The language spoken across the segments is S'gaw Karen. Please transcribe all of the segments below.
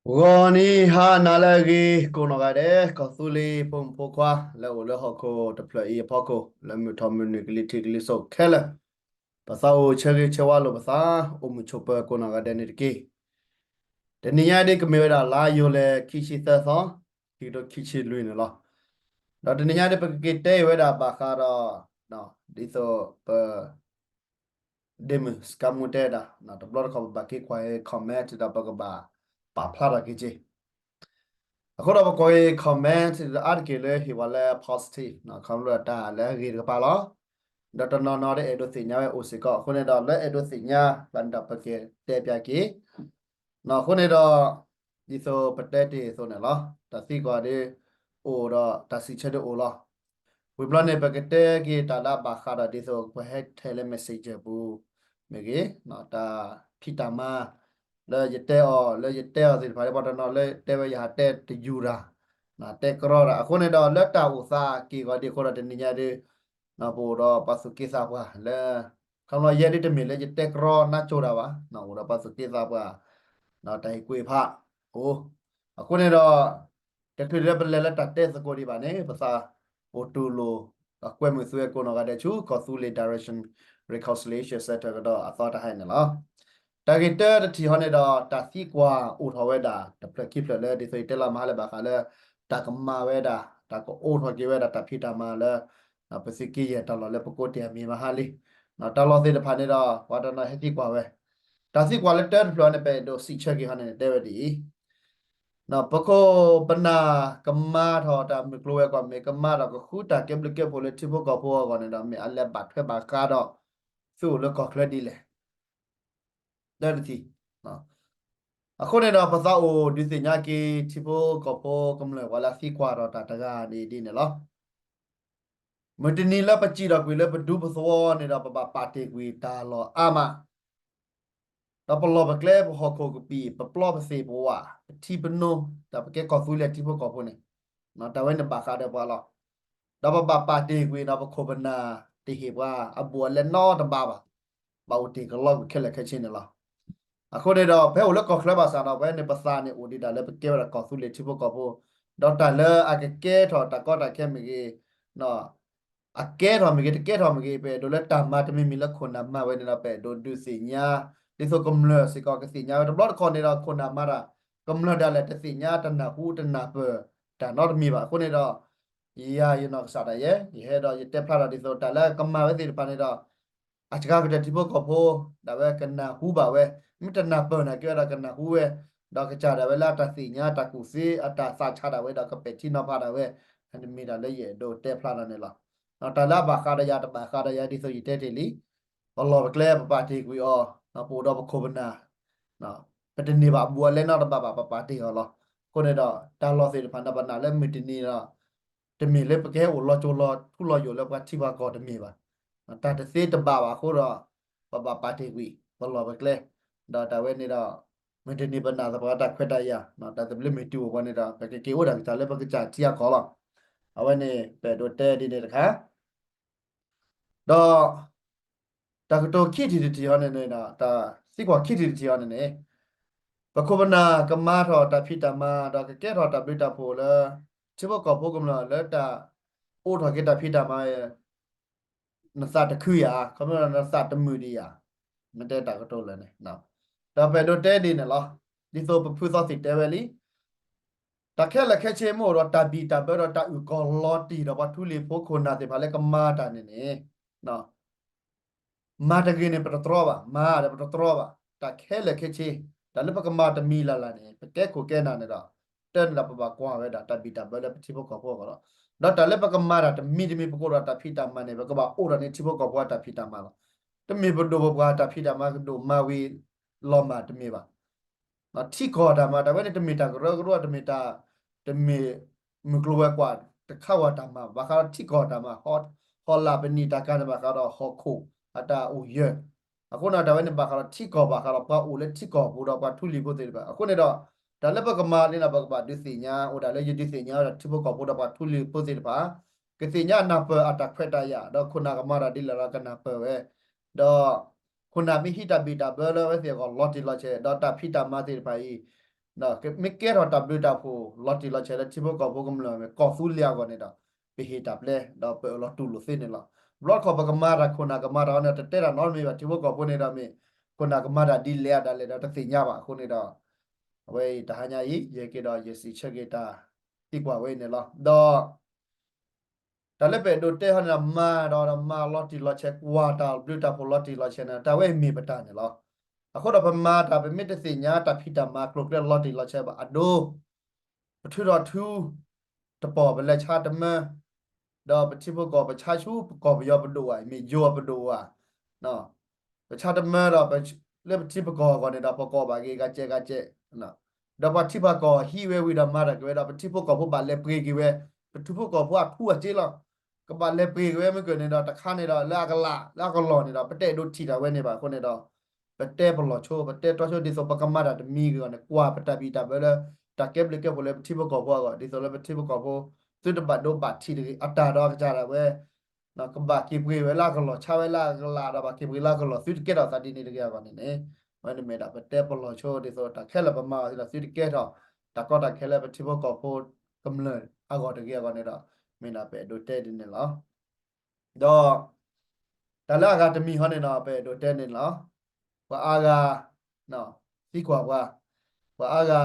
ဂီၤနံၤဟါနၤလၢအဂ့ၤ ကိးနီၢ်ဂၤဒဲး ကီၢ်သူလ့ၤဖိမုၣ်ဖိခွါ လၢအိၣ်လၢဟီၣ်ခိၣ်တဖျၢၣ်အံၤအဖီခိၣ် လၢမုၢ်ထီၣ်မုၢ်နုာ်ကလံၤထံးကလံၤစိးခဲလၢာ်, ပသးအိၣ်ဆၢဂ့ၤဆၢဝါလိာ်ပသး အိၣ်မုာ်ဆိးပၢၤကိးနီၢ်ဂၤဒဲးန့ၣ်တက့ၢ်. တနံၤညါဒ်ကမ့ၢ်ဝဲဒၣ်လါယူၤလံ ခံဆံသၢသီ, ခံကထိခံဆံလွံၢ်န့ၣ်လီၤ. ဒီးတနံၤညါဒ်ပကက့ၤတဲအံၤဝဲဒၣ်ဘၣ်ဃးဒီး ဒ်သိးပ ဒ့မုၣ်စကါမူတဲဒၣ် တဘျီတခီၣ်ပဘၣ်က့ၤကွၢ်အံၤ comment ဒီးပကဘၣ်ပာ်ဖျါထီၣ်က့ၤက့ၤ. အဃိဒီးပကွၢ်က့ၤ comment အါတက့ၢ်လၢဟ့ၣ်ဝဲလၢ positive ခီဖျိတၢ်လၢအဂ့ၤတကပၤလီၤ. ဒီးတနီၤနီၤဒ်အဲၣ်ဒိးသ့ၣ်ညါဝဲအိၣ်စ့ၢ်ကီး အဃိန့ၣ်ဒီးလၢအဲၣ်ဒိးသ့ၣ်ညါဘၣ်န့ၣ်ဒီးပကတဲပျးက့ၤ အဃိန့ၣ်ဒီး ဒ်သိးပတဲတ့ၢ်အသိးန့ၣ်လီၤ. တၢ်သံကွၢ်ဒ်အိၣ်ဒီး တၢ်စံးဆၢဒ်အိၣ်လီၤ. ဝံၤဘျီန့ၣ် ပကတဲက့ၤတၢ်လၢအဘၣ်ဃးဒီးဒ်သိးပဟဲထဲလၢ messenger ပူၤ မ့ၢ်ဂ့ၤ, တၢ်ဖံးတၢ်မၤ လၢယတဲအီၤ လၢယတဲအီၤသ့ၣ်တဖၣ်လၢပှၤတနီၤလၢတဲဝဲယဟးတဲတယူၤတၢ် တဲကြီတၢ် အဃိန့ၣ်ဒီးလၢတၢ်အိၣ်သးက့ၢ်ဂီၤဒ်အဃိဒီးတနံၤညါဒ် ပအိၣ်ဒီးပှၤသူၣ်က့သးပှၢ်လၢ ခီဖျိယဲဒ်တမ့ၢ်လၢယတဲကြီနါကၠိတၢ်ဘၣ်, အိၣ်ဒီးပှၤသူၣ်က့သးပှၢ် တၢ်ဟ့ၣ်ကူၣ်ဟ့ၣ်ဖးအိၣ်, အဃိန့ၣ်ဒီး တချုးလၢပလဲၤလၢတၢ်တဲသကိးဒံးဘၣ်န့ၣ် ပသးအိၣ်တူၢ်လိာ် ဒီးကွဲမုာ်သုဝဲကိးနီၢ်ဂၤဒဲးဆူ ကီၢ်သူလ့ၤ Direction Reconciliation Center ကဒီးအသီတဟါအံၤန့ၣ်လီၤ. တၢ်ဂ့ၢ်တၢတထံၣ်ဟီန့ၣ်ဒီး တၢ်သံကွၢ်အိၣ်ထီၣ်ဝဲဒၣ် တဖျၢၣ်ခံဖျၢၣ်လၢဒ်သိးယတဲလီၤမဟါလၢဘၣ်ဃးလၢ တၢ်ကမၤဝဲဒၣ် တၢ်ကအိးထီၣ်က့ၤဝဲဒၣ်တၢ်ဖံးတၢ်မၤလၢ ပသုးက့ယဲၢ်တၢ်လီၢ်လၢပကိးတ့ၢ်အမံၤမဟါလံ. တၢ်လီၢ်သ့ၣ်တဖၣ်န့ၣ်ဒီး ပှၤတနီၤဟဲသံကွၢ်ဝဲ, တၢ်သံကွၢ်လၢတၢတဖျၢၣ်န့ၣ် ပအဲၣ်ဒိးစံးဆၢက့ၤဟီန့ၣ် တဲဝဲဒ်အံၤ ပခိၣ်ပနၢ်ကမၤထီၣ်တၢ်မုၢ်ကျိၤဝဲၤကွာ်မ့ၢ် ကမၤထီၣ်ကဃုတၢ်ကဲဘျုးကဲဖှိၣ်လၢထံဖိကီၢ်ဖိအဂီၢ်န့ၣ်ဒီး မ့ၢ်အလဲၤဘၣ်ထွဲဘၣ်ဃးဒီး သုအိၣ်လၢကီၢ်ချၢဒ်လဲၣ်. တၢတထံၣ်, အဃိန့ၣ်ဒီး ပသးအိၣ်ဒုးသ့ၣ်ညါက့ၤထံဖိကီၢ်ဖိကမျၢၢ်ပှၤလၢအသံကွၢ်ထီၣ်တၢ်တဂၤန့ၣ်ဒ်န့ၣ်လီၤ. မုၢ်တနံၤလၢပစံၣ်ထီၣ်ကွံာ်လၢပဒူပသဝီန့ၣ်ဒီး ပဘၣ်ပာ်တ့ၢ်ကွံာ်တၢ်လီၢ်အါမး ဒီးပလီၢ်ပကျဲ ပဟီၣ်ခိၣ်ကပံာ် ပပျီပသ့ၣ်ပဝၣ် ပထံပနိ ဒီးပကဲကီၢ်သူလ့ၤထံဖိကီၢ်ဖိန့ၣ် တၢ်ဝဲန့ၣ်ဘၣ်ဃးဒီးပှၤလီၤ. ဒီးပဘၣ်ပာ်တ့ၢ်ကွံာ်ဒီးပခိၣ်ပနၢ်တဟ့ၣ်ပှၤအဘူးအလဲနီတဘ့ၣ်ဘၣ်, ဘၣ်အိၣ်တ့ၢ်ကလီကွံာ်ခဲလၢာ်ခဲဆ့န့ၣ်လီၤ. အဃိန့ၣ်ဒီး ပဟဲအိၣ်လၢကီၢ်ချၢဘၣ်ဆၣ်ဒီး ပဝဲန့ၣ်ပသးန့ၣ်အိၣ်ဒံးတၢ်လၢပကဲဝဲဒၣ်ကီၢ်သူလ့ၤထံဖိကီၢ်ဖိ, ဒီးတၢ်လၢအကကဲထီၣ်တၢ်ကီတၢ်ခဲမ့ၢ်ဂ့ၤ အကဲထီၣ်မ့ၢ်ဂ့ၤ တကဲထီၣ်မ့ၢ်ဂ့ၤ ပအဲၣ်ဒိးလၢတၢ်မၤတမံၤမံၤလၢခိၣ်နၢ်မၤဝဲန့ၣ်ဒီး ပအဲၣ်ဒိးဒုးသ့ၣ်ညါ ဒ်သိးကမျၢၢ်စ့ၢ်ကီးကသ့ၣ်ညါဝဲ တဘျီတခီၣ်န့ၣ်ဒီး ခိၣ်နၢ်မၤတၢ် ကမျၢၢ်ဒၣ်လဲာ်တသ့ၣ်ညါတနၢ်ဟူတနၢ်ပၢၢ်တၢ်နီတမံၤဘၣ်. အဃိန့ၣ်ဒီး ယၤယနီၢ်ကစၢ်ဒၣ်ယဲ ယဟဲဒီးယတဲဖျါထီၣ်ဒ်သိး တၢ်လၢကမၤဝဲသ့ၣ်တဖၣ်န့ၣ်ဒီး အစှၤကတၢၢ်ထံဖိကီၢ်ဖိ ဒၣ်ဝဲကနၢ်ဟူဘၣ်ဝဲ, မ့ၢ်တနၢ်ပၢၢ်နာ်က့ဝဲဒီးကနၢ်ဟူဝဲ, ဒီးကစၢ်ဒၣ်ဝဲလၢအတၢ်သ့ၣ်ညါတၢ်ကူၣ်သ့ အတၢ်သးဆးဒၣ်ဝဲဒီးကပဲာ်ထံနီၤဖးဒၣ်ဝဲ, မ့ၢ်တၢ်လၢယအဲၣ်ဒိးတဲဖျါထီၣ်န့ၣ်လီၤ. တၢ်လၢအဘၣ်ဃးဒီးယၤတဘၣ်ဃးဒီးယၤဒ်သိးယတဲတ့ၢ်လံ, ပလီၢ်ပကျဲပပာ်တ့ၢ်ကွံာ်အီၤ, ပအိၣ်ဒီးပခိၣ်ပနၢ် ပတန့ၢ်ဘၣ်ဘူးအလဲနီတဘ့ၣ်ဘၣ် ပပာ်တ့ၢ်အီၤလီၤ. အဃိန့ၣ်ဒီး တၢ်လီၢ်သ့ၣ်တဖၣ်န့ၣ် ပနာ်လၢမုၢ်တနံၤဒီး တမ့ၢ်လၢပကဟဲအိၣ်လီၤကၠိလီၤထူလီၤယိာ်လၢပှၤထံပှၤကီၢ်တမ့ၢ်ဘၣ်. တၢ်တသ့တဘၣ်ဘၣ်အဃိဒီး ပဘၣ်ပာ်တ့ၢ်ကွံာ် ပလီၢ်ပကျဲ, ဒီးတၢ်ဝဲန့ၣ်ဒီး မုၢ်တနံၤပနာ်သပှၢ်တၢ်ခွဲးတၢ်ယာ် တၢ်သဘျ့မ့ၢ်တုၤအိၣ်ပှၤန့ၣ်ဒီး ပကက့ၤအိၣ်ဒၣ်ကစၢ်လၢပကစၢ်ထံအကီၢ်လီၤ. အဝဲန့ၣ် ပအဲၣ်ဒိးတဲဒ်န့ၣ်တခါ ဒီး တၢ်ကတိၤခံထံၣ်တထံၣ်အံၤန့ၣ်န့ၣ်ဒီး တၢ်သံကွၢ်ခံထံၣ်တထံၣ်အံၤန့ၣ်န့ၣ် ပခိၣ်ပနၢ်ကမၤထီၣ်တၢ်ဖံးတၢ်မၤ ဒီးကကဲထီၣ်တၢ်ဘျုးတၢ်ဖှိၣ်လၢ ထံဖိကီၢ်ဖိကမျၢၢ်လၢတၢ်အိးထီၣ်က့ၤတၢ်ဖံးတၢ်မၤ နသးတခုယၤ, ခီဖျိနသးတမုာ်ဒံးယၤ, မ့ၢ်တဲတၢ်ကတိၤလၢာ်န့ၣ်, ဒီးပအဲၣ်ဒိးတဲဒ်န့ၣ်လီၤ. ဒ်သိးပဖုသီသ့ၣ်တဲဝဲလံ, တၢ်ခဲလၢာ်ခဲဆ့မ့ၢ်အိၣ်ဒီးတၢ်ဘံၣ်တၢ်ဘၢဒီးတၢ်အုၣ်ကီၤလီၤတံၢ်ဒီးပှၤထူလံၤဖိခိၣ်နၢ်သ့ၣ်တဖၣ်လၢကမၤတၢ်န့ၣ်န့ၣ် မၤတဂ့ၤန့ၣ် ပတတြီဘၣ်, မၤဒီးပတတြီဘၣ်. တၢ်ခဲလၢာ်ခဲဆ့, တၢ်လၢပကမၤတမံၤလၢ်လၢ်န့ၣ် ပကဲခိၣ်ကဲနၢ်န့ၣ်ဒီး တၢ်န့ၣ်ဒီးပဘၣ်ကွၢ်ဝဲဒၣ်တၢ်ဘံၣ်တၢ်ဘၢလၢပထံဖိကီၢ်ဖိအဂီၢ်လီၤ. ဒီးတၢ်လၢပကမၤတၢ်တမံၤတမံၤ ပကအိၣ်ဒီးတၢ်ဖံးတၢ်မၤန့ၣ် ပကဘၣ်အိၣ်ဒီးန့ၢ်ထံဖိကီၢ်ဖိအတၢ်ဖံးတၢ်မၤလီၤ. တမ့ၢ်ပဒိၣ်ပပှၢ်တၢ်ဖံးတၢ်မၤကဒိၣ်မၤဝံၤလီၤမၢ်တမ့ၢ်ဘၣ်. ထံကီၢ်တၢ်မၤ တၢ်ဝဲန့ၣ်တမ့ၢ်တၢ်ကရၢကရိ တမ့ၢ်တၢ် တမ့ၢ်မုၢ်ကျိၤဝဲၤကွာ်တခါဝဲတၢ်မၤ ဘၣ်ဃးဒီးထံကီၢ်တၢ်မၤ, ဟီၣ်လာ်ပနံာ်တၢ်ကၤန့ၣ် ဘၣ်ဃးဒီးဟီၣ်ခိၣ်အတၢ်အိၣ်ယၢၤ. အဃိန့ၣ် တၢ်ဝဲန့ၣ်ဘၣ်ဃးဒီးထံကီၢ် ဘၣ်ဃးဒီးပှၤအိၣ်လၢထံကီၢ်ပူၤဒီးပှၤထူလံၤဖိသ့ၣ်တဖၣ်. အဃိန့ၣ်ဒီး တၢ်လၢပကမၤန့ၣ်ဒီး ပကဘၣ်ဒုးသ့ၣ်ညါ အိၣ်ဒၣ်လၢယဒုးသ့ၣ်ညါဝဲဒၣ်ထံဖိကီၢ်ဖိဒီးပှၤထူလံၤဖိသ့ၣ်တဖၣ် ကသ့ၣ်ညါနၢ်ပၢၢ်အတၢ်ခွဲးတၢ်ယာ် ဒီးခိၣ်နၢ်ကမၤတၢ်ဒ်လဲၣ်ဒီးကနၢ်ပၢၢ်ဝဲ, ဒီး ခိၣ်နၢ်မ့ၢ်ဟံးတၢ်ဘံၣ်တၢ်ဘၢလၢအဝဲသ့ၣ်အဂီၢ်လီၤတံၢ်လီၤဆဲး ဒီးတၢ်ဖံးတၢ်မၤသ့ၣ်တဖၣ်အံၤ မ့ၢ်ကဲထီၣ်တၢ်ဘျုးတၢ်ဖှိၣ်လီၤတံၢ်လီၤဆဲးလၢထံဖိကီၢ်ဖိကမျၢၢ်မ့ၢ်ကီၢ်သူလ့ၤအဂီၢ်န့ၣ်ဒီး ပဟ့ၣ်တၢ်ပျဲ ဒီးပအၢၣ်လီၤတူၢ်လိာ်သ့န့ၣ်လီၤ. ဘျီတခီၣ်ပကမၤတၢ်ခိၣ်နၢ်ကမၤတၢ်အီၤန့ၣ် တတဲတၢ်နီတမံၤဘၣ် ထံဖိကီၢ်ဖိန့ၣ်ဒီးမ့ၢ် ခိၣ်နၢ်ကမၤတၢ်ဒ်လဲၣ်အဒၣ်လဲၣ်ဒီးတသ့ၣ်ညါဘၣ်အဃိန့ၣ်ဒီး အဝဲအံၤတဟါညါအံၤ ယဟဲက့ၤဒီးယစံးဆၢက့ၤတၢ်သံကွၢ်ဝဲအံၤန့ၣ်လီၤ. ဒီး တၢ်လၢပအဲၣ်ဒိးတဲဟီန့ၣ်ဒီး မၤဒီးမၤလီၤတံၢ်လီၤဆဲး ကွၢ်တၢ်ဘျုးတၢ်ဖှိၣ်လီၤတံၢ်လီၤဆဲးန့ၣ် တၢ်ဝဲအံၤမ့ၢ်ပတၢ်န့ၣ်လီၤ. အဃိဒီးပမၤတၢ် ပမ့ၢ်တသ့ၣ်ညါတၢ်ဖံးတၢ်မၤကျိၤကျဲလီၤတံၢ်လီၤဆဲးဘၣ်အဒိ ပထုးထီၣ်ထု တပီၢ်ပလဲၤဆါတမၢ ဒီးပထံဖိကီၢ်ပဆါဆူ ပကီၢ်ပယီၤပဒိၣ်ဝဲ မ့ၢ်ယိၤပဒိၣ်ဝဲ ပဆါတမၢဒီး လၢပထံပကီၢ်အဂီၢ်န့ၣ်ဒီး ပကအီၣ်ဘၣ်က့ၤဂၤကဲးဂၤကဲး, ဒီးပှၤထံပှၤကီၢ်ဟံးဝဲဝံၤဒီးမၤတၢ်က့ၤဝဲဒီး ပထံဖိကီၢ်ဖိဘၣ်လဲၤပှ့ၤက့ၤဝဲ, ပထံဖိကီၢ်ဖိအထူအစ့လီၤ. ကဘၣ်လဲၤပှ့ၤက့ၤဝဲမ့ၢ်ကၢၢ်န့ၣ်ဒီး တခါန့ၣ်ဒီး လၢအကလး လၢအကလီၢ်န့ၣ်ဒီး ပတအဲၣ်ဒိးထံၣ်တၢ်ဝဲန့ၣ်ဘၣ်အဃိန့ၣ်ဒီး ပတဲပလီၢ်ဆိ ပတဲတြီဆိ ဒ်သိးပကမၤတၢ်တမံၤဂ့ၤအဂီၢ်န့ၣ် ကွၢ်ပတၢ်ဘံၣ်တၢ်ဘၢလၢ တၢ်ကဲဘျုးကဲဖှိၣ်လၢပထံဖိကီၢ်ဖိအဂီၢ် ဒ်သိးလၢပထံဖိကီၢ်ဖိ သုတဘၣ်ဒိဘၣ်ထံးတဂ့ၤ အတၢ်ဒီးအကစၢ်ဒၣ်ဝဲ ကဘၣ်က့ၤပှ့ၤဝဲလၢအကလီၢ် ဆါဝဲလၢအကလးဒီး ဘၣ်က့ၤပှ့ၤလၢအကလီၢ် သုတကဲထီၣ်သးဒ်န့ၣ်တဂ့ၤအဂီၢ်န့ၣ်န့ၣ် အဝဲန့ၣ်မ့ၢ်ဒၣ်ပတဲပလီၢ်ဆိ ဒ်သိးတၢ်ခဲလၢာ်ပမၤအီၤသ့ဒီး သုတကဲထီၣ် တၢ်ကီတၢ်ခဲလၢပထံဖိကီၢ်ဖိကမျၢၢ်အဂီၢ်တဂ့ၤအဂီၢ်န့ၣ်ဒီး မ့ၢ်ဒၣ်ပအဲၣ်ဒိးတဲဒ်န့ၣ်လီၤ. ဒီး တၢ်လၢအဂၤတမံၤဟီန့ၣ်ဒီး ပအဲၣ်ဒိးတဲန့ၣ်လီၤ. ပှၤအါဂၤ သံကွၢ်ပှၤ, ပှၤအါဂၤ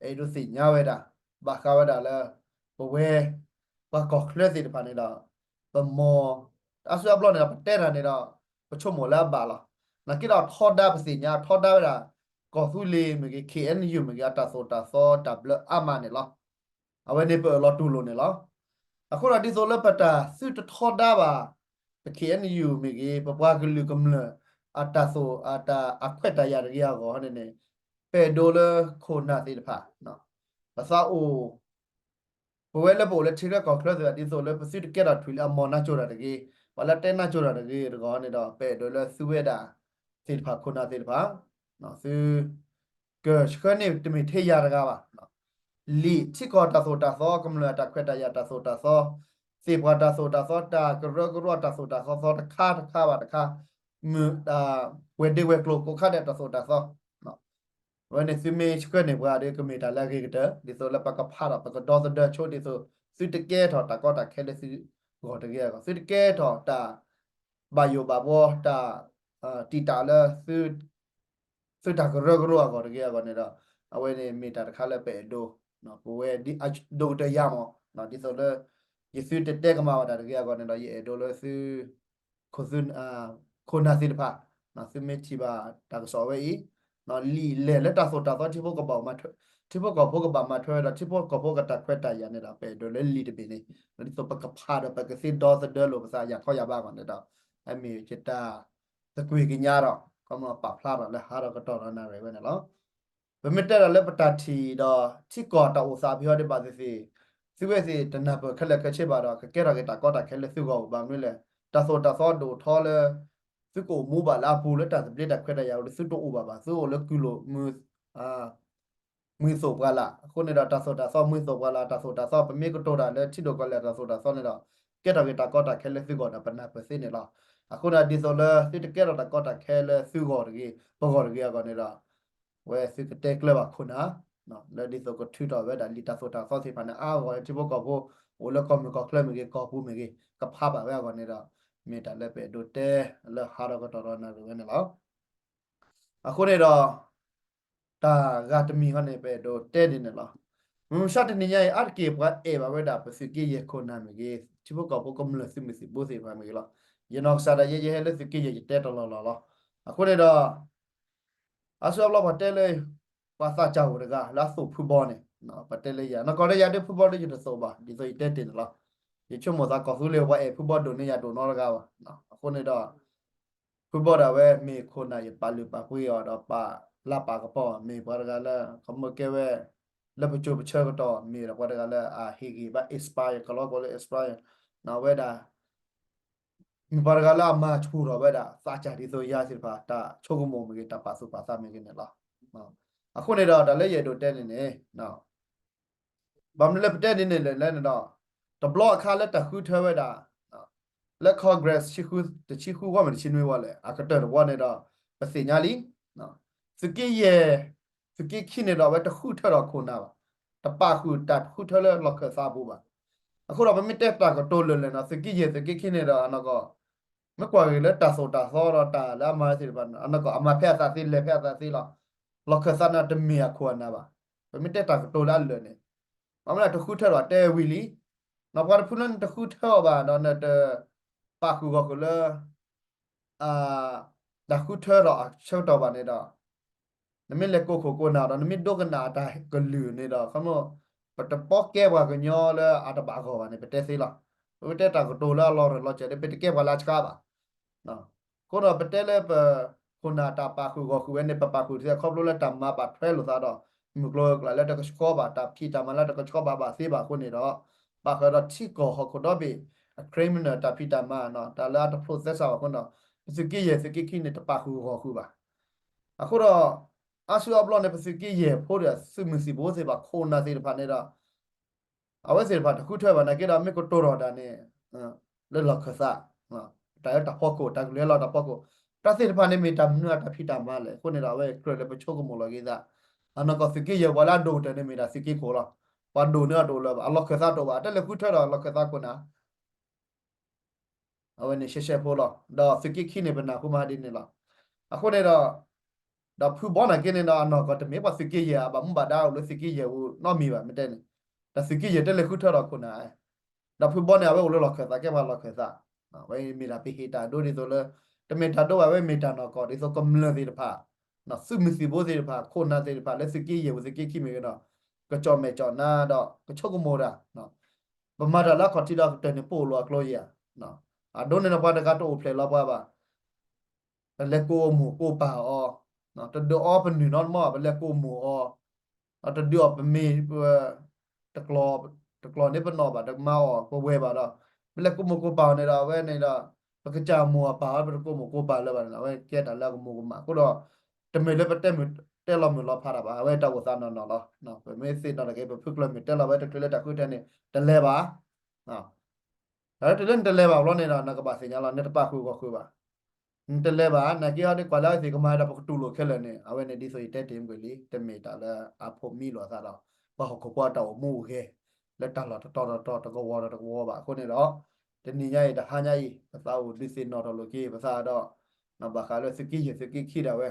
အဲၣ်ဒိးသ့ၣ်ညါဝဲဒၣ် ဘၣ်ဃးဝဲဒၣ်လၢ ပဝဲ ပှၤကီၢ်ချၢသ့ၣ်တဖၣ်န့ၣ်ဒီး ပမီၤ အါစုအါဘျီန့ၣ်ဒီး ပတဲတၢ်န့ၣ်ဒီး ပဆိကမိၣ်လၢအဘၣ်လီၤ. နာ်က့ဒီးထီဒါပသ့ၣ်ညါ ထီဒါဝဲဒၣ် ကီၢ်သူလ့ၤမ့ၢ်ဂ့ၤ ခ့ၣ်အဲၣ်ယူၣ်မ့ၢ်ဂ့ၤ အတၢ်သိၣ်တၢ်သီတၢ်ဘျၢအါမးန့ၣ်လီၤ. အဝဲန့ၣ်ပအၢၣ်လီၤတူၢ်လိာ်န့ၣ်လီၤ. အဃိဒီးဒ်သိးလၢပတၢ်သုတထီဒါဘၣ် ပခ့ၣ်အဲၣ်ယူၣ်မ့ၢ်ဂ့ၤ ပပှၤကလုာ်ကမျၢၢ် အတၢ်သိၣ်အတၢ်အခွဲးတၢ်ယာ်တဂ့ၤအဂီၢ်န့ၣ်န့ၣ် ပအဲၣ်ဒိးလၢခိၣ်နၢ်သ့ၣ်တဖၣ် ပသးအိၣ် ပဝဲလၢပအိၣ်လၢထံချၢကီၢ်ချၢသ့ၣ်တဖၣ် ဒ်သိးလၢပသုတကဲထီၣ်ထွံၣ်လၢအမီၢ်နၢ်ကၠိတၢ်တဂ့ၤ, ပှၤလၢတဲနၢ်ကၠိတၢ်တဂ့ၤတဂီၢ်န့ၣ်ဒီး ပအဲၣ်ဒိးလၢသုဝဲဒၣ်သ့ၣ်တဖၣ် ခိၣ်နၢ်သ့ၣ်တဖၣ် သု ကဆှၢန့ၢ်တမ့ၢ်ထဲယၤတဂၤဘၣ်. လံာ်ထံကီၢ်တၢ်သိၣ်တၢ်သီ ကမျၢၢ်အတၢ်ခွဲးတၢ်ယာ်တၢ်သိၣ်တၢ်သီ, သ့ၣ်ပှၢ်တၢ်သိၣ်တၢ်သီ တၢ်ကရၢကရိတၢ်သိၣ်တၢ်သီသီတခါတခါဘၣ်တခါ, မုၢ် ဝဲၤဒ့ဝဲၤကျိၤကိးခါဒဲးတၢ်သိၣ်တၢ်သီ အဝဲန့ၣ်သုမ့ၢ်ဆှၢန့ၢ်ပှၤဒီး ကမ့ၢ်တၢ်လၢအဂ့ၤကတၢၢ် ဒ်သိးလၢပကဖးဒီးပကဒီသဒၢဆိဒ်သိး သုတကဲထီၣ်တၢ်ကီတၢ်ခဲလၢသုဂီၢ်တဂ့ၤအဂီၢ် သုတကဲထီၣ်တၢ်ဘၣ်ယိၣ်ဘၣ်ဘှီ တၢ် တံာ်တာ်လၢ သုတၢ်ကရၢကရိအဂီၢ်တဂ့ၤအဂီၢ်န့ၣ်ဒီး အဝဲန့ၣ်မ့ၢ်တၢ်တခါလၢပအဲၣ်ဒိး ပဝဲဒ်အဒိၣ်ကတၢၢ်ယၤမး ဒ်သိးလၢ ယသုတတဲကမၣ်ဘၣ်တၢ်တဂ့ၤအဂီၢ်န့ၣ်ဒီး ယအဲၣ်ဒိးလၢသု ခိၣ်သု ခိၣ်နၢ်သ့ၣ်တဖၣ် သုမ့ၢ်ထံၣ်ဘၣ်တၢ်ကစီၣ်ဝဲအံၤ လံာ်လဲၢ်လၢတၢ်သိၣ်တၢ်သီထံဖိကီၢ်ဖိကဘၣ်မၤထွဲဝဲဒီး ထံဖိကီၢ်ဖိကတၢ်ခွဲးတၢ်ယာ်န့ၣ်ဒီး ပအဲၣ်ဒိးလၢလံာ်တဘ့ၣ်န့ၣ် ဒ်သိးပကဖးဒီးပကသ့ဒီသဒၢလိာ်ပသးယၤခီယၤဘၣ်အဂီၢ်န့ၣ်ဒီး အမ့ၢ်ယတၢ်သကွ့ၢ်ကညးဒီး ကမၤပာ်ဖျါထီၣ်လၢဟးထီၣ်ကတီၢ်ဒီးနၣ်ရံၣ်ဝဲန့ၣ်လီၤ. ပမ့ၢ်တဲဒီးလၢပတၢ်ထံၣ်ဒီး ထံကီၢ်တၢ်အိၣ်သးဖဲအံၤဒံးဘၣ်သ့ၣ်သ့ၣ် သုဝဲသ့ၣ်တနၢ်ပၢၢ်ခဲလၢာ်ခဲဆ့ဘၣ်ဒီး ကကဲထီၣ်က့ၤတၢ်ကီတၢ်ခဲလၢသုဂီၢ်အိၣ်ဘၣ်မနုၤလဲၣ် တၢ်သိၣ်တၢ်သီဒိၣ်ထီလၢ သုကအိၣ်မူဘၣ်လၢအပူၤလၢတၢ်သဘျ့တၢ်ခွဲးတၢ်ယာ်ဒီး သုတအိၣ်ဘၣ်ဘၣ် သုအိၣ်လၢကုၢ်လိာ် မှံသိၣ်ပှၢ်လၢ် အဃိန့ၣ်ဒီး တၢ်သိၣ်တၢ်သီ မှံသိၣ်ပှၢ်လၢ် တၢ်သိၣ်တၢ်သီ ပမ့ၢ်ကတိၤတၢ်လၢထံဒိၣ်ကီၢ်လဲၢ်တၢ်သိၣ်တၢ်သီန့ၣ်ဒီး ကဲထီၣ်က့ၤတၢ်ကီတၢ်ခဲလၢသုဂီၢ်ဒီးပနၢ်ပၢၢ်သ့န့ၣ်လီၤ. အဃိန့ၣ် ဒ်သိးလၢသုတကဲထီၣ်တၢ်ကီတၢ်ခဲလၢသုဂီၢ်တဂ့ၤ ပဂီၢ်တဂ့ၤအဂီၢ်န့ၣ်ဒီး ဝဲသုကတဲကျၢၤဘၣ်ခိၣ်နၢ် လၢဒ်သိးကထုးထီၣ်ဝဲဒၣ်လံာ်တၢ်သိၣ်တၢ်သီသ့ၣ်တဖၣ်န့ၣ် အါအါဂီၢ်ဂီၢ်လၢထံဖိကီၢ်ဖိ အိၣ်လၢကီၢ်မုၢ်ကီၢ်ချၢမ့ၢ်ဂ့ၤ ကီၢ်ပူၤမ့ၢ်ဂ့ၤ ကဖးဘၣ်ဝဲအဂီၢ်န့ၣ်ဒီး မ့ၢ်တၢ်လၢပအဲၣ်ဒိးတဲလၢဟးထီၣ်ကတီၢ်ဒီးနၣ်ရံၣ်ဝဲန့ၣ်လီၤ. အဃိန့ၣ်ဒီး တၢ်ဂၤတမံၤဟီန့ၣ် ပအဲၣ်ဒိးတဲဒ်န့ၣ်လီၤ. မုၢ်မဆါတနံၤညါအံၤ အါတက့ၢ်ပှၤအဲၣ်ဘၣ်ဝဲဒၣ်ပသုးက့ယဲၢ်ခိၣ်နၢ်မ့ၢ်ဂ့ၤ ထံဖိကီၢ်ဖိကမျၢၢ်သုးမုၢ်သံၣ်ဘိသ့ၣ်တဖၣ်မ့ၢ်ဂ့ၤလီၤ. ယနီၢ်ကစၢ်ဒၣ်ယဲယဟဲလၢသုးက့ယဲၢ်ယတဲတလီၢ်လီၢ်လီၤ. အဃိန့ၣ်ဒီး အါစုအါဘျီပှၤတဲလၢ ပှၤသးစၢ်အိၣ်တဂၤလၢအသိၣ်ဖုဘီန့ၣ် ပတဲလၢယၤ နကီၢ်ဒီးယၤဒုးဖုဘီဒုးယတသိၣ်ဘၣ် ဒ်သိးယတဲတ့ၢ်န့ၣ်လီၤ. ယဆိကမိၣ်သးကီၢ်သူလ့ၤပှၤအဲၣ်ဖုဘီဒိၣ်န့ၢ်ယၤဒိၣ်နီတဂၤဘၣ်. အဃိန့ၣ်ဒီး ဖုဘီဒၣ်ဝဲမ့ၢ်ခိၣ်နၢ်ယပာ်လုၢ်ပာ်ပှ့ၤအီၤဒီးပာ်လၤပာ်ကပီၤ မ့ၢ်ပှၤတဂၤလၢ ကမၢကဲဝဲ လၢပစိၤပဆၢကတီၢ် မ့ၢ်ဒီးပှၤတဂၤလၢအဟ့ၣ်ဂံၢ်ဘါ inspire ကလီကီၢ်လၢ inspire ဝဲဒၣ် မ့ၢ်ပှၤတဂၤလၢအမၤဆူၣ်ထီၣ်ဝဲဒၣ် သးစၢ်ဒ်သိးယၤသ့ၣ်တဖၣ် တၢ်ဆိကမိၣ်မ့ၢ်ဂ့ၤ တၢ်ပာ်သူၣ်ပာ်သးမ့ၢ်ဂ့ၤန့ၣ်လီၤ. အဃိန့ၣ်ဒီး တၢ်လၢယအဲၣ်ဒိးတဲန့ၣ်န့ၣ် ဘၣ်မနုၤလၢပတဲဒ်န့ၣ်လဲၣ်န့ၣ်ဒီး တဘျီအခါလၢတၢ်ဃုထၢဝဲဒၣ် လၢ Congress တဆံဃုဝီမ့ၢ်တဆံနွံဝီလဲၣ် အကတၢၢ်တဝီန့ၣ်ဒီး ပသ့ၣ်ညါလံ သုးက့ယဲၢ် သုးက့ခံန့ၣ်ဒီး အဝဲတဃုထၢဒီးခိၣ်နၢ်ဘၣ်, တပာ်ဃုာ်တၢ်ဃုထၢလၢလီၢ်ခၢၣ်သးအပူၤဘၣ်. အဃိဒီးပမ့ၢ်တဲတၢ်ကတိၤလၢာ်လၢာ်န့ၣ် သုးက့ယဲၢ်သုးက့ခံန့ၣ်ဒီး အနီၢ်ကီၢ် မ့ၢ်ကွၢ်ဂ့ၤလၢတၢ်သိၣ်တၢ်သီဒီးတၢ်လၢအမၤသ့ၣ်တဖၣ်န့ၣ် အနီၢ်ကီၢ် အမၤဖဲအသးသ့ လဲၤဖဲအသးသ့လီၤ. လီၢ်ခၢၣ်သးန့ၣ်တမ့ၢ်အခိၣ်အနၢ်ဘၣ်. ပမ့ၢ်တဲတၢ်ကတိၤလၢအလၢာ်န့ၣ် ဘၣ်မနုၤတဃုထၢဒီးတဲဝံၤလံ, နီၢ်ပှၤတဖုလၢနတဃုထၢအီၤဘၣ်ဒီး နတပာ်ဃုာ်ဂီၢ်ဃုာ်လၢ တၢ်ဃုထၢဒီးအဆၢကတီၢ်ဘၣ်န့ၣ်ဒီး နမ့ၢ်လဲၤကိးခိၣ်ကိးနၢ်ဒီး နမ့ၢ်ဒိကနၣ်အတၢ်ကလုၢ်န့ၣ်ဒီး ခီဖျိ ပတပီကဲပှၤကညီလၢအတဘၣ်ဂီၢ်ဘၣ်န့ၣ် ပတဲသ့လီၤ. ပမ့ၢ်တဲတၢ်ကတိၤလၢအလီၤရၢၢ်လီၤစၢၤဒီး ပတကဲပှၤလၢအဆှးဘၣ်. အဃိဒီးပတဲလၢပခိၣ်နၢ်တၢ်ပာ်ဃုာ်ဂီၢ်ဃုာ်ဝဲန့ၣ် ပပာ်ဃုာ်သ့ခီဖျိလၢတၢ်မၤဘၣ်ထွဲလိာ်သးဒီး မုၢ်ကျိၤကျဲလၢတကဆှီဘၣ် တၢ်ဖံးတၢ်မၤလၢတကဆှီဘၣ်ဘၣ်သ့ဘၣ်အဃိန့ၣ်ဒီး ဘၣ်ဃးဒီးထံကီၢ်ဟီၣ်ခိၣ်ဒီဘ့ၣ် အ criminal တၢ်ဖံးတၢ်မၤ တၢ်လၢအတဖျိးသဲစးဘၣ်အဃိန့ၣ်ဒီး ပသုးက့ယဲၢ်သုးက့ခံန့ၣ် တပာ်ဃုာ်ဂီၢ်ဃုာ်ဘၣ်. အဃိဒီး အါစုအါဘျီန့ၣ် ပသုးက့ယဲၢ်ဖိဒီးသုးမုၢ်သံၣ်ဘိသ့ၣ်တဖၣ် ခိၣ်နၢ်သ့ၣ်တဖၣ်န့ၣ်ဒီး အဝဲသ့ၣ်တဖၣ်တဃုထၢဘၣ်နာ်က့ဒီး မ့ၢ်ကတိၤထီၣ်တၢ်န့ၣ် လၢလီၢ်ခၢၣ်သး တၢ်လၢတၢ်ဖီခိၣ် တၢ်ကလုၢ်လီၤတၢ်ဖီခိၣ် တၢ်သ့ၣ်တဖၣ်န့ၣ်မ့ၢ်တၢ်မနုၤအတၢ်ဖံးတၢ်မၤလဲၣ်. အဃိန့ၣ်ဒီး အဝဲကြၢးလၢပဆိကမိၣ်လီၤက့ၤသး အနီၢ်ကီၢ်သုးက့ယဲၢ်ပှၤလၢအဒိၣ်ကတၢၢ်န့ၣ်မ့ၢ်ဒၣ်သုးက့ခိၣ်လီၤ. ပှၤဒိၣ်န့ၢ်အဒိၣ်လၢၤဘၣ် အလီၢ်ခၢၣ်သးတအိၣ်ဘၣ် တၢ်လဲၤဃုထၢဒီးလီၢ်ခၢၣ်သးခိၣ်နၢ် အဝဲန့ၣ်ရှဲရှဲဖိလီၤ. ဒီးသုးက့ခံန့ၣ် ပနၢ်ဟူမးဒ်န့ၣ်လီၤ. အဃိန့ၣ်ဒီး ဒီးဖုဘီနာ်က့န့ၣ်ဒီး အနီၢ်ကီၢ်တမ့ၢ်ပှၤသုးက့ယဲၢ် အဘၣ်မူဘၣ်ဒါအိၣ်လၢသုးက့ယဲၢ်အူနီတမံၤဘၣ် မ့ၢ်တဲန့ၣ် ဒီးသုးက့ယဲၢ်တလဲၤဃုထၢဒီးခိၣ်နၢ် ဒီးဖုဘီန့ၣ် အဝဲအိၣ်လၢလီၢ်ခၢၣ်သး ကဲပှၤလီၢ်ခၢၣ်သး ဝဲမ့ၢ်ဒၣ်ပဟ့ၣ်တၢ်ဒိဒ်သိးလၢ တမ့ၢ်တၢ်ဒိဘၣ် ဝဲမ့ၢ်တၢ်နီၢ်ကီၢ် ဒ်သိးကမျၢၢ်သ့ၣ်တဖၣ် သုးမုၢ်သံၣ်ဘိသ့ၣ်တဖၣ် ခိၣ်နၢ်သ့ၣ်တဖၣ် လၢသုးက့ယဲၢ်ပူၤသုးက့ခံမ့ၢ်ဂ့ၤဒီး ကကၠီၣ်မဲာ်ကၠီၣ်နါဒီး ကဆိကမိၣ်တၢ် ပမၤတၢ်လၢအခီၣ်ထံးဒီးကတၢၢ်န့ၣ် ပအိၣ်လီၤအကျိယဲၢ်ဧါ. အဒိန့ၣ်ဒီးပှၤတဂၤတအိၣ်ဖျဲၣ်လီၤပှၤဘၣ် ပလဲၤကိးမိၢ်ကိးပၢ်အီၤ, တဒုးအီပနုာ်နီတမံၤ ပလဲၤကိးမိၢ်အီၤ, တဒုးအီပမ့ၢ် တကျီၢ်န့ၣ်ပနီၣ်ဘၣ် တမၤအီၣ်ပဝဲၢ်ဘၣ်ဒီး ပလဲၤကိးမိၢ်ကိးပၢ်အီၤန့ၣ်ဒီး အဝဲန့ၣ်ဒီး ပကစၢ်မိၢ်အပၢ်အီၤ ပတကိးမိၢ်ကိးပၢ်လၢၤဘၣ်န့ၣ် အဝဲကဲတၢ်လၢအကမူၤကမၣ်အဃိဒီး တမ့ၢ်လၢပတဲမုၢ်တဲလီၤမုၢ်လီၤဖးတၢ်ဘၣ် အဝဲတၢ်အိၣ်သးနီၢ်နီၢ်လီၤ. ပမ့ၢ်သ့ၣ်နီၣ်တၢ်က့ၤ ပဖုကျၢၢ်မ့ၢ်တဲလီၤဝဲတချုးလၢတၢ်ဃုထၢန့ၣ် တလဲၤဘၣ် တၢ်လၢတုၤလၢနတလဲၤဘၣ်ဘျီန့ၣ်ဒီး နကဘၣ်သ့ၣ်ညါလီၤ နတပာ်ဃုာ်ဂီၢ်ဃုာ်ဘၣ်. နတလဲၤဘၣ် နာ်က့ဟီဒ်ကွၢ်လၢအဝဲသ့ၣ်ကမၤဒီးပကတူၢ်လိာ်ခဲလၢာ်န့ၣ် အဝဲန့ၣ်ဒ်သိးယတဲတ့ၢ်မုၢ်ကွံာ်လံ တမ့ၢ်တၢ်လၢအဖိးမံလိာ်အသးဒီး ပှၤဟီၣ်ခိၣ်ဖိအတၢ်အိၣ်မူအိၣ်ဂဲၤ လၢတၢ်လီၢ်တတီၤတတီၤတကဝီၤဒီးတကဝီၤဘၣ်အဃိန့ၣ်ဒီး တနံၤညါအံၤတဟါညါအံၤ ပသးအိၣ်ဒုးသ့ၣ်နီၣ်ထီၣ်လိာ်က့ၤပသးဒီး ဘၣ်ဃးလၢသုးက့ယဲၢ်သုးက့ခံဒၣ်ဝဲ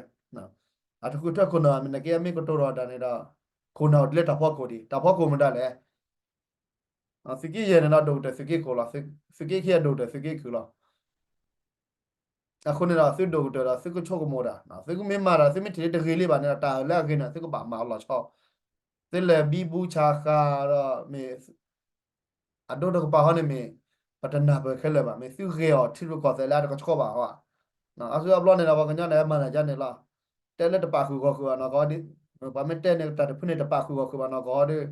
အတဃုထၢခိၣ်နၢ်မ့ၢ်နာ်က့အမ့ၢ်ကတိၤထီၣ်တၢ်န့ၣ်ဒီး ခိၣ်နၢ်အိၣ်ဒ်လၢတၢ်ဖီခိၣ်ဒံး တၢ်ဖီခိၣ်မ့ၢ်ဒၣ်လဲၣ် သုးက့ယဲၢ်န့ၣ်ဒီးဒိၣ်ကတၢၢ်သုးက့ခိၣ်လီၤ. သုးက့ခံအဒိၣ်ကတၢၢ်သုးက့ခုၣ်လီၤ. အဃိန့ၣ်ဒီးသုဒိၣ်ကတၢၢ်ဒီးသုကဆိကမိၣ်တၢ် သုကမ့ၢ်မၤတၢ် သုမ့ၢ်ထံၣ်လၢတဂ့ၤလံဘၣ်န့ၣ်ဒီး တၢ်လၢအဂ့ၤန့ၣ် သုကဘၣ်မၤအီၤလီၤဆီ သုလဲၤဘံဘူဆါဃာ်ဒီးမ့ၢ် အဒိတကပၤဟီန့ၣ်မ့ၢ် ပတနၢ်ပၢၢ်ခဲလၢာ်ဘၣ် မ့ၢ်သုဂဲၤအီၤထံရူၢ်ကီၢ်သဲးလၢအတကဆှီဘၣ်ဟီဧါ. အဃိအဘျီန့ၣ်ဒီး ပှၤကညီန့ၣ်မၤတၢ်ဒ်န့ၣ်လီၤ. တဲလၢတပာ်ဃုာ်ဂီၢ်ဃုာ်ဘၣ်နီၢ်ကီၢ်ဒီး ပှၤမ့ၢ်တဲန့ၣ်တၢ်တဖုန့ၣ် တပာ်ဃုာ်ဂီၢ်ဃုာ်ဘၣ်နီၢ်ကီၢ်ဒီး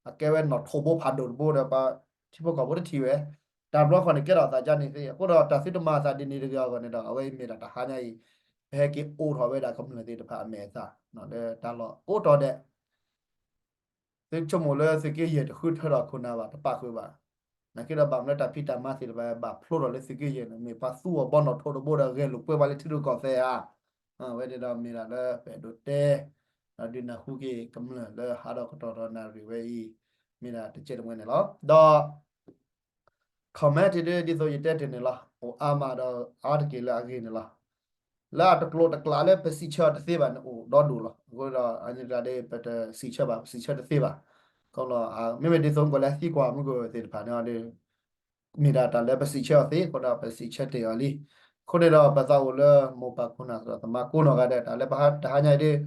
အကဲဝဲနီၣ်ထိးဘိဖးဒိၣ်တဘိဒီး ပှၤထံဖိကီၢ်ဖိတထံၣ်ဝဲ တၢ်ဘျီဃီန့ၣ်ကဲထီၣ်အသးဒ်န့ၣ်သ့ အဃိဒီးတၢ်သုတမၤအသးဒ်န့ၣ်တဂ့ၤအဂီၢ်န့ၣ်ဒီး အဝဲအံၤမ့ၢ်ဒၣ်တဟါညါအံၤ ပဟဲက့ၤအိးထီၣ်ဝဲဒၣ်ကမျၢၢ်သ့ၣ်တဖၣ်အမဲာ်အသး လၢတၢ်လီၢ်အိၣ်တီၢ်ဒဲး သုဆိကမိၣ်လၢသုးက့ယဲၢ်တဃုထၢထီၣ်ခိၣ်နၢ်ဘၣ် တပာ်ဃုာ်ဘၣ်. နာ်က့ဒီးဘၣ်မနုၤတၢ်ဖံးတၢ်မၤသ့ၣ်တဖၣ်ဘၣ်ဖျိထီၣ်လၢသုးက့ယဲၢ်န့ၣ် မ့ၢ်ပှၤသူအီၤဘီနီၣ်ထိးတဘိဒီးဂဲၤလိာ်ကွဲပှၤလၢထံရူၢ်ကီၢ်သဲးဧါ. ဝဲန့ၣ်ဒီးမ့ၢ်ဒၣ်လၢပအဲၣ်ဒိးတဲ ဒီးဒုးနၢ်ဟူက့ၤကမျၢၢ်လၢဟးဒီးကတီၢ်ဒီးနၣ်ရံၣ်ဝဲအံၤ မ့ၢ်ဒၣ်တကဲးတမှဲန့ၣ်လီၤ. ဒီး comment ဒ်သိးယတဲတ့ၢ်န့ၣ်လီၤ အိၣ်အါမးဒီးအါတက့ၢ်လၢအဂ့ၤန့ၣ်လီၤ. လၢအတကျိၤတကျဲလၢပစံးဆၢအီၤတသ့ဘၣ်န့ၣ် အိၣ်ဒီဒူၣ်လီၤ. အဃိဒီးအန့ၣ်တဂၤဒီး ပတစံးဆၢဘၣ် ပစံးဆၢတသ့ဘၣ်. မ့မ့ၢ်ဒ်သိးမ့ၢ်ကီးလၢသံကွၢ်မုၢ်ကသ့ၣ်တဖၣ်န့ၣ်ဒီး မ့ၢ်ဒၣ်တၢ်လၢပစံးဆၢအီၤသ့ အဃိဒီးပစံးဆၢတ့ၢ်အီၤလံ. အဃိန့ၣ်ဒီး ပသးအိၣ်လၢမိၢ်ပၢ်ခိၣ်နၢ်သရၣ်သမါကိးနီၢ်ဂၤဒဲး တၢ်လၢပဟးတဟါညါအံၤဒီး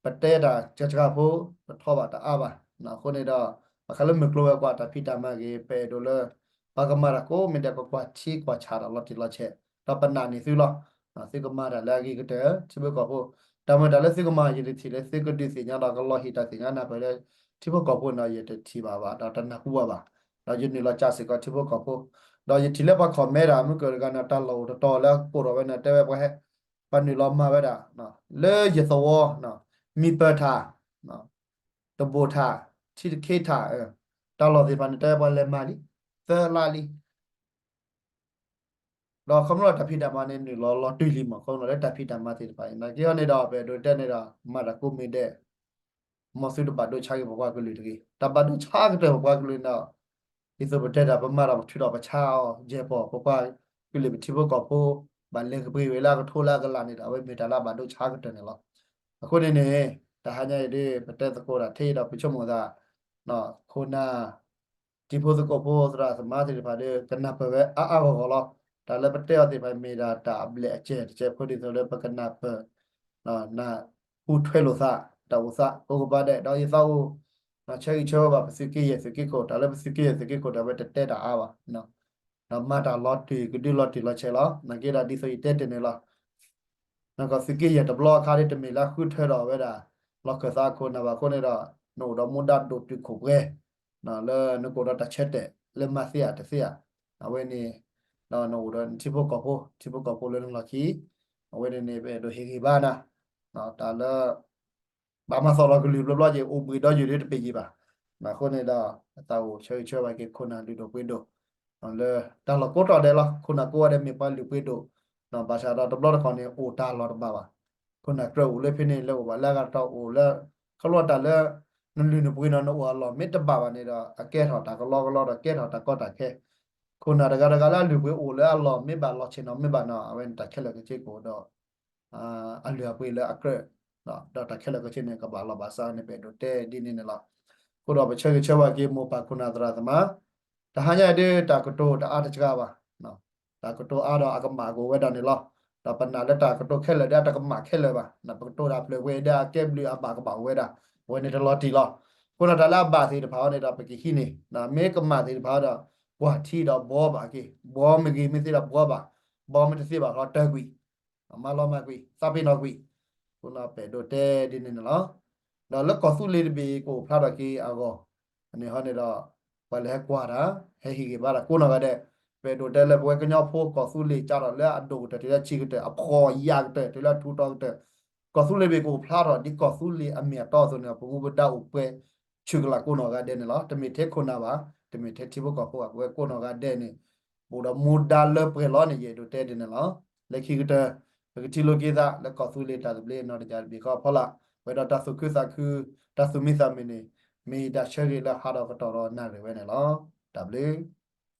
ပတဲတၢ်စှၤစှၤဖိ ပထီဘၣ်တအါဘၣ်. အဃိန့ၣ်ဒီး ဘၣ်ဃးလၢမုၢ်ကျိၤဝဲၤကွာ်တၢ်ဖံးတၢ်မၤဂ့ၤ ပအဲၣ်ဒိးလၢ ပှၤကမၤတၢ်ကိးမံၤဒဲး ပကွၢ်ထံကွၢ်ဆးတၢ်လီၤတံၢ်လီၤဆဲး ဒီးပနာ်န့ၢ်သုလီၤ. သုကမၤတၢ်လၢအဂ့ၤကတၢၢ် ထံဖိကီၢ်ဖိ တၢ်မၤတၢ်လၢသုကမၤ ယတထံၣ်လၢသုကဒုးသ့ၣ်ညါဒီးကလီၤဟ့ၣ်တၢ်သ့ၣ်ညါနၢ်ပၢၢ်လၢ ထံဖိကီၢ်ဖိန့ၣ်ဒီး ယတထံၣ်ဘၣ်ဘၣ် ဒီးတနၢ်ဟူဘၣ်ဘၣ်. ဒီးယနုာ်လီၤစၢ်စ့ၢ်ကီးထံဖိကီၢ်ဖိ ဒီးယထံၣ်လၢပှၤ comment တၢ်မုၢ်ကၢၢ်တဂၤန့ၣ် တၢ်လီၢ်အိၣ်တတီၤလၢအကိးထီၣ်ဝဲန့ၣ် တဲဝဲပှၤဟဲ ပှၤနုာ်လီၤမၤဝဲဒၣ် လၢယသဝီ မံပၢၢ်ထၣ် တဘိၣ်ထၣ် ထံတခ့ထၣ် တၢ်လီၢ်သ့ၣ်တဖၣ်န့ၣ် တဲဝဲပှၤလဲၤမၤလံ သၢလါလံ. ဒီးခီဖျိလၢတၢ်ဖံးတၢ်မၤန့ၣ် နုာ်လီၤလီၤတွံၢ်လံမး ခီဖျိလၢတၢ်ဖံးတၢ်မၤသ့ၣ်တဖၣ်အံၤ နာ်က့ဟီန့ၣ်ဒီး ပအဲၣ်ဒိးတဲန့ၣ်ဒီး မၤတၢ်ကိးမံၤဒဲး မ်သုတဘၣ်ဒိဆါက့ၤပပှၤကလုာ်တဂ့ၤ. တၢ်ဘၣ်ဒိဆါကတၢၢ်ပပှၤကလုာ်န့ၣ်ဒီး ဒ်သိးပတဲတၢ် ပမၤတၢ်ပထုးထီၣ်ပဆါအီၤ ယဲၢ်ပီၢ် ပပှၤကလုာ်ပထံဖိကီၢ်ဖိ ဘၣ်လဲၤကပှ့ၤဝဲလၢအကထိလၢအကလးန့ၣ်ဒီး အဝဲမ့ၢ်တၢ်လၢအဘၣ်ဒိဆါကတၢၢ်န့ၣ်လီၤ. အဃိန့ၣ်န့ၣ် တဟါညါအံၤဒ် ပတဲသကိးတၢ်ထဲအံၤဒီး ပဆိကမိၣ်သး ခိၣ်နၢ် တံၤဖိသကိးဖိသရၣ်သမါသ့ၣ်တဖၣ်ဒီး ကနၢ်ပၢၢ်ဝဲအါအါဂီၢ်ဂီၢ်လီၤ. တၢ်လၢပတဲအီၤသ့ၣ်တဖၣ် မ့ၢ်ဒၣ်တၢ်အဘျဲၣ်အစဲၢ်တစဲးဖိ ဒ်သိးလၢပကနၢ်ပၢၢ် နၢ်ဟူထွဲလိာ်သး တၢ်အိၣ်သးကိးကပၤဒဲး ဒီးယသးအိၣ် ဆၢဂ့ၤဆၢဝါဘၣ်ပသုးက့ယဲၢ်သုးက့ခိၣ် တၢ်လၢပသုးက့ယဲၢ်သုးက့ခိၣ်ဒီး အဝဲတတဲတၢ်အါဘၣ် ဒီးမၤတၢ်လီၤတံၢ်ကဒုလီၤတံၢ်လီၤဆဲးလီၤ. နာ်က့ဒီးဒ်သိးယတဲတ့ၢ်န့ၣ်လီၤ. နကီၢ်သုးက့ယဲၢ်တဘျီအခါဒ်တမ့ၢ်လၢအဃုထၢဒီးဝဲဒၣ် လီၢ်ခၢၣ်သးအခိၣ်နၢ်ဘၣ်အဃိန့ၣ်ဒီး နအိၣ်ဒီးမူဒါဒိၣ်တုာ်ခိၣ်ပှဲၤ လၢနကအိၣ်ဒီးတၢ်ဆၢတဲာ်လၢမၤသ့ဧါတသ့ဧါ အဝဲန့ၣ် ဒီးနအိၣ်ဒီးနထံဖိကီၢ်ဖိ ထံဖိကီၢ်ဖိလၢနလီၢ်ခံ အဝဲန့ၣ်န့ၣ် ပအဲၣ်ဒိးဟ့ၣ်ဂံၢ်ဘါနၤ တၢ်လၢ ဘၣ်မၤသီၣ်လီၤကလုာ်ဘျီဘျီက့ၤ အိၣ်ဘှံးဒီးယုာ်ဒ်တပ့ၤယံၤဘၣ်. အဃိန့ၣ်ဒီး အသးအိၣ်ဆၢဂ့ၤဆၢဝါက့ၤခိၣ်နၢ်လုၢ်ဒိၣ်ပှ့ၤဒိၣ် လၢတၢ်လီၢ်ကိးတီၤဒဲးလီၤ. ခိၣ်နၢ်ကိးဂၤဒဲးမ့ၢ်ပှၤလုၢ်ပှ့ၤဒိၣ် ဘၣ်ဆၣ်ဒီးတဘျီတခီၣ်န့ၣ် အိၣ်တၢ်လီၢ်တဘၣ်ဘၣ်. ခိၣ်နၢ်ကြၢးအိၣ်လၢဖဲန့ၣ် လၢအိၣ်ဘၣ်လၢအဂၤတတီၤအိၣ်လၢ ခီဖျိတၢ်လၢ နလုၢ်နပှ့ၤနီၤ နအိၣ်အလီၢ်မ့ၢ်တဘၣ်ဘၣ်န့ၣ်ဒီး အကဲထီၣ်တၢ်ကလီကလီဒီးကဲထီၣ်တၢ်ကီတၢ်ခဲ ခိၣ်နၢ်တဂၤတဂၤလၢအလုၢ်ပှ့ၤအိၣ်လၢအလီၢ်မ့ၢ်ဘၣ်လီၢ်ဆ့ၣ်နီၤမ့ၢ်ဘၣ်နီၤ အဝဲန့ၣ်တၢ်ခဲလၢာ်ခဲဆ့ကအိၣ်ဒီး အလုၢ်အပှ့ၤလၢအကြၢး ဒီးတၢ်ခဲလၢာ်ခဲဆ့န့ၣ် ကဘၣ်လီၢ်ဘၣ်စးန့ၣ် ပအဲၣ်ဒိးတဲဒ်န့ၣ်န့ၣ်လီၤ. အဃိဒီးပဆၢဂ့ၤဆၢဝါက့ၤမိၢ်ပၢ်ခိၣ်နၢ်သရၣ်သမါ တဟါညါအံၤဒ်တၢ်ကတိၤတအါတစှၤဘၣ်. တၢ်ကတိၤအါဒီးအကမၣ်ကအိၣ်ဝဲဒၣ်န့ၣ်လီၤ. ဒီးပနာ်လၢတၢ်ကတိၤခဲလၢာ်ဒီးအတကမၣ်ခဲလၢာ်ဘၣ်. ပကတိၤတၢ်ဖျၢၣ်ဝဲဒီးအကဲဘျုးအဘၣ်ကဘၣ်အိၣ်ဝဲဒၣ် အဝဲန့ၣ်တလီၤတံၢ်လီၤ. အဃိဒီးတၢ်လၢအဘၣ်သ့ၣ်တဖၣ်အံၤန့ၣ်ဒီး ပကဟံးန့ၢ် မ့ၢ်ကမၣ်သ့ၣ်တဖၣ်ဒီး ကွၢ်ထံဒီးဘှီဘၣ်က့ၤ ဘှီမ့ၢ်ဂ့ၤမ့ၢ်သ့ဒီးဘှီဘၣ် ဘှီမ့ၢ်တသ့ဘၣ်ဃီတၢၢ်ကွံာ် မၤလီၤမၢ်ကွံာ် သးပ့ၤနီၣ်ကွံာ် အဃိန့ၣ်ပအဲၣ်ဒိးတဲဒ်န့ၣ်န့ၣ်လီၤ. ဒီးလၢကီၢ်သူလ့ၤတဘ့ၣ်ကအိၣ်ဖျါထီၣ်က့ၤအဂီၢ် န့ၣ်ဟီန့ၣ်ဒီး ပှၤလၢဟဲကွၢ်တၢ် ဟဲဟ့ၣ်ဂံၢ်ဘါတၢ်ကိးနီၢ်ဂၤဒဲး ပအဲၣ်ဒိးတဲလၢပဝဲကညီဖိကီၢ်သူလ့ၤ ကၢ်ထီၣ်လၢအဒိၣ်ကတၢၢ်တုၤလၢဆံးကတၢၢ် အဖှီၣ်ယာ်ကတၢၢ် တုၤလၢအထူးတီကတၢၢ် ကီၢ်သူလ့ၤတဘ့ၣ်ကအိၣ်ဖျါထီၣ်ဒ်ကီၢ်သူလ့ၤအမ့ၢ်အတီအသိးန့ၣ် ပမူပဒါအိၣ်ပှဲၤဆူၣ်ကလာ်ကိးနီၢ်ဂၤဒဲးန့ၣ်လီၤ. တမ့ၢ်ထဲခိၣ်နၢ်ဘၣ် တမ့ၢ်ထဲထံဖိကီၢ်ဖိဘၣ် ပဝဲကိးနီၢ်ဂၤဒဲးန့ၣ် ပအိၣ်ဒီးမူဒါလၢပှဲၤလီၤန့ၣ် ယအဲၣ်ဒိးတဲဒ်န့ၣ်လီၤ. လၢခံကတၢၢ် ပကထံၣ်လိာ်က့ၤသးလၢကီၢ်သူလ့ၤတၢ်သဘျ့နီၢ်တယၢ်တဘ့ၣ်ဃီအဖီလာ် ပှဲၤဒီးတၢ်သူၣ်ခုသးခု တၢ်သူၣ်မံသးမုာ်န့ၣ် မ့ၢ်ယတၢ်ဆၢဂ့ၤလၢဟးဒီးကတီၢ်ဒီးနၣ်ရံၣ်ဝဲန့ၣ်လီၤ. တၢ်ဘျုး